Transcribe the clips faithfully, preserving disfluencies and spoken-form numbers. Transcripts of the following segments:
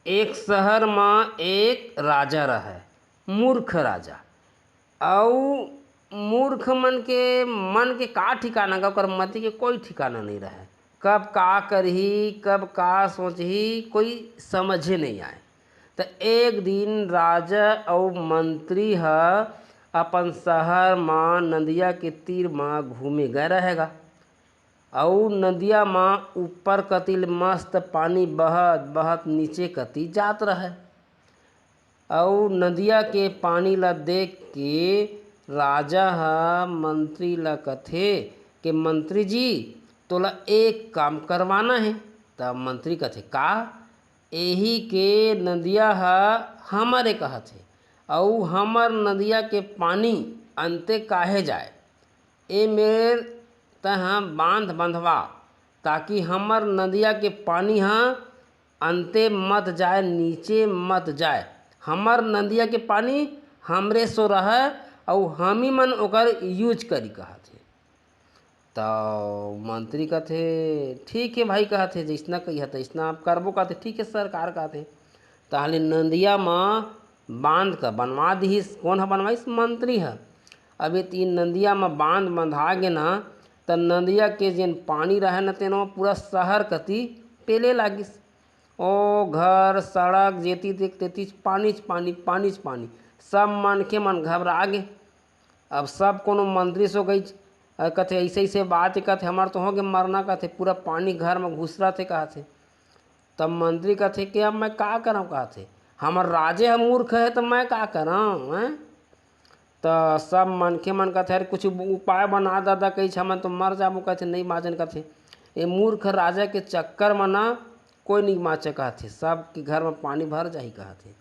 एक शहर म एक राजा रहय, मूर्ख राजा। अउ मूर्ख मन के मन के का ठिकाना गा, ओकर मति के कोई ठिकाना नइ रहय। कब का करही, कब का सोचही, कोई समझे नइ आय। त एक दिन राजा अउ मंत्री ह अपन शहर म नदिया के तीर म घूमे गए रहय गा। अउ नदिया म ऊपर कति ले मस्त पानी बहत बहत नीचे कति जात रहय। अउ नदिया के पानी ल देख के राजा ह मंत्री ल कथे कि मंत्री जी, तोला एक काम करवाना हे। त मंत्री कथे, का? एही के नदिया ह हमरे कहत हे, अउ हमर नदिया के पानी अंते काहे जाय? ए मेर तैं ह बांध बंधवा, ताकि हमर नदिया के पानी ह अंते मत जाय, नीचे मत जाय। हमर नदिया के पानी हमरे सो रहय, अउ हमी मन ओकर यूज करी, कहत हे। त मंत्री कथे, ठीक हे भाई, कहत हे, जइसना कहिहा तइसना आप करबो, कहत हे, ठीक हे सरकार, कहत हे। तहाले नदिया म बांध क बनवा दिहिस। कोन ह बनवाइस? मंत्री ह। अब ए तीन नदिया म बांध बंधा गे ना, त नदिया के जेन पानी रहय न, तेन ह पूरा शहर कति पेले लागिस। ओ घर, सड़क, जेती देख तेतीच पानीच पानी, पानीच पानी। सब मनखे मन घबरा गे। अब सब कोनो मंत्री सो गईच, अ, कथे, "अइसे, अइसे बात हे," कथे, "हमर तो होगे मरना," कथे, "पूरा पानी घर म घुसरत हे," कहत हे। तब मंत्री कथे कि अब मैं का करंव, कहत हे, "हमर राजे ह मूर्ख हे, त मैं का करंव, हैं?" त सब मनखे मन कथे, "अरे, कुछ उपाय बना ददा," कहिच, "हमन तो मर जाबो," कथे, "नइ बांचन," कथे। ए मूर्ख राजा के चक्कर म ना कोई नइ बांचे, कहत हे, "सबके घर म पानी भर जाही," कहत हे।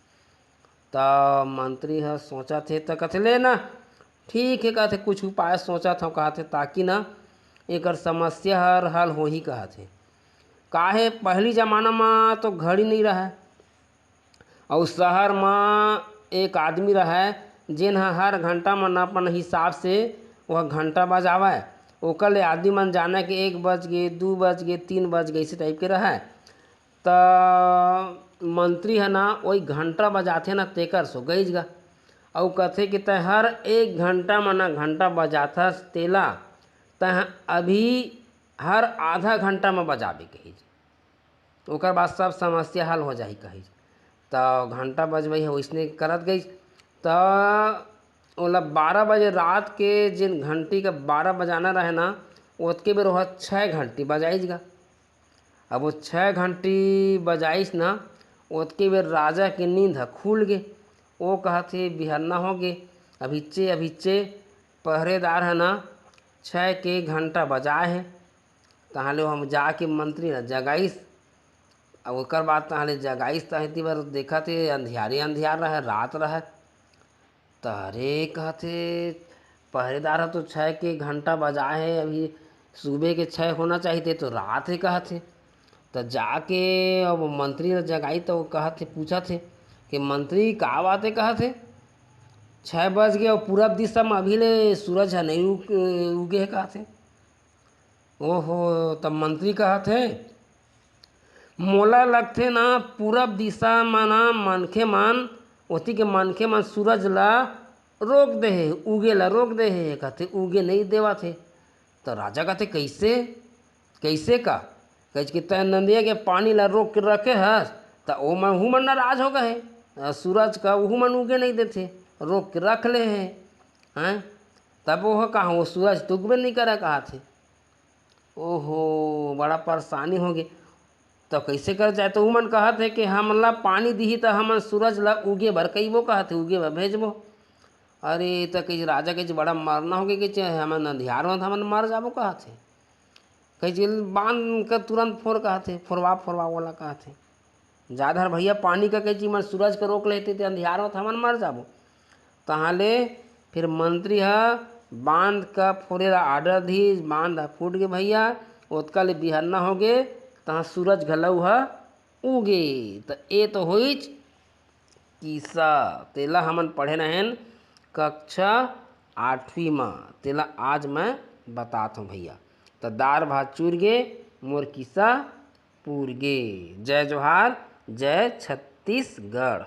त मंत्री ह सोचत हे, त कथे, "ले ना, ठीक हे," कथे, "कुछ उपाय सोचत हंव," कहत हे, "ताकि ना एकर समस्या हर हल होही," कहत हे। काहे, पहिली जमाना म तो घड़ी नइ रहय, अउ शहर म एक आदमी रहय, जेन ह हर घंटा म अपन हिसाब से ओह घंटा बजावय। ओकर ले आदमी मन जानय कि एक बज गे, दू बज गे, तीन बज गे, अइसे टाइप के रहय। त मंत्री ह ना ओही घंटा बजाथे ना, तेकर सो गईच गा। अउ कथे कि तैं हर एक घंटा म ना घंटा बजाथस, तेला तैं ह अभी हर आधा घंटा म बजाबे, कहिच। ओकर बाद सब समस्या हल हो जाही, कहिच। त घंटा बजवई ह ओइसने करत गईच। त ओला बारह बजे रात के जेन घंटी का बारह बजाना रहे ना, ओतके बेर ओह छः घंटी बजाइच गा। अब वो छः घंटी बजाइस ना, ओतके बेर राजा के नींद ह खुल गे। ओ कहत हे, "बिहन्ना हो गे, अभिच्चे, अभिच्चे पहरेदार ह ना, छः के घंटा बजाए हे।" तहाँ ले हम जाके मंत्री ल जगाइस। अब ओकर बाद तहाँ ले जगाइस, तहाँ एती बर देखत हे, अंधियारे अंधियार रहय, रात रहय। त अरे कहत हे, "पहरेदार ह तो छः के घंटा बजाए हे, अभी सुबह के छः होना चाहिए, ते तो रात हे," कहत हे। त जाके अब मंत्री ल जगाई, त वो कहत हे, पूछत हे कि, "मंत्री, का बात हे?" कहत हे, "छः बज गे अउ पूरब दिशा म अभी ले सूरज ह नइ उग-, उगे हे," कहत हे। ओहो, त मंत्री कहत हे, "मोला लगथे ना, पूरब दिशा म ना मनखे मन, ओती के मनखे मन सूरज ला रोक दे हे, उगे ला रोक दे हे," कहथे, "उगे नइ देवत हे।" त राजा कहथे, "कइसे? कइसे का?" कहिच कि, "तैं नदिया के पानी ला रोक के रखे हस, त ओमन, उहू मन नाराज हो गए हे। अ, सूरज का उहू मन उगे नइ देथे, रोक के रख ले हे, हैं? तब ओह कहाँ, वो सूरज तो उगबे नइ करे," कहत हे। ओहो, बड़ा परेशानी हो गे। त कइसे कर जाए? त उमन कहत हे कि हमला पानी दिही त हमन सूरज ला उगे बर कहिबो, कहत हे, उगे बर भेजबो। अरे, त कहिच, राजा कहिच, "बड़ा मरना हो गे," कहिच, "हमन अंधियार होत हमन मर जाबो," कहत हे। कहिच, "बांध के तुरंत फोर," कहत हे, "फोरवा, फोरवा ओला," कहत हे। "जा धर भैया पानी का," कहिच, "मन सूरज के रोक लेते ते अंधियार होत हमन मर जाबो।" तहाँ ले फिर मंत्री ह बांध का फोरे ला order दिस, बांध ह फूट गे भैया, ओतका ले बिहन्ना हो गे, तहाँ सूरज घलो ह उगे। त ए तो होइच किस्सा, तेला हमन पढ़े रहेन कक्षा आठवीं म, तेला आज मैं बतात हूँ भैया। त दार भात चूर गे, मोर किस्सा पूर गे। जय जोहार, जय छत्तीसगढ़।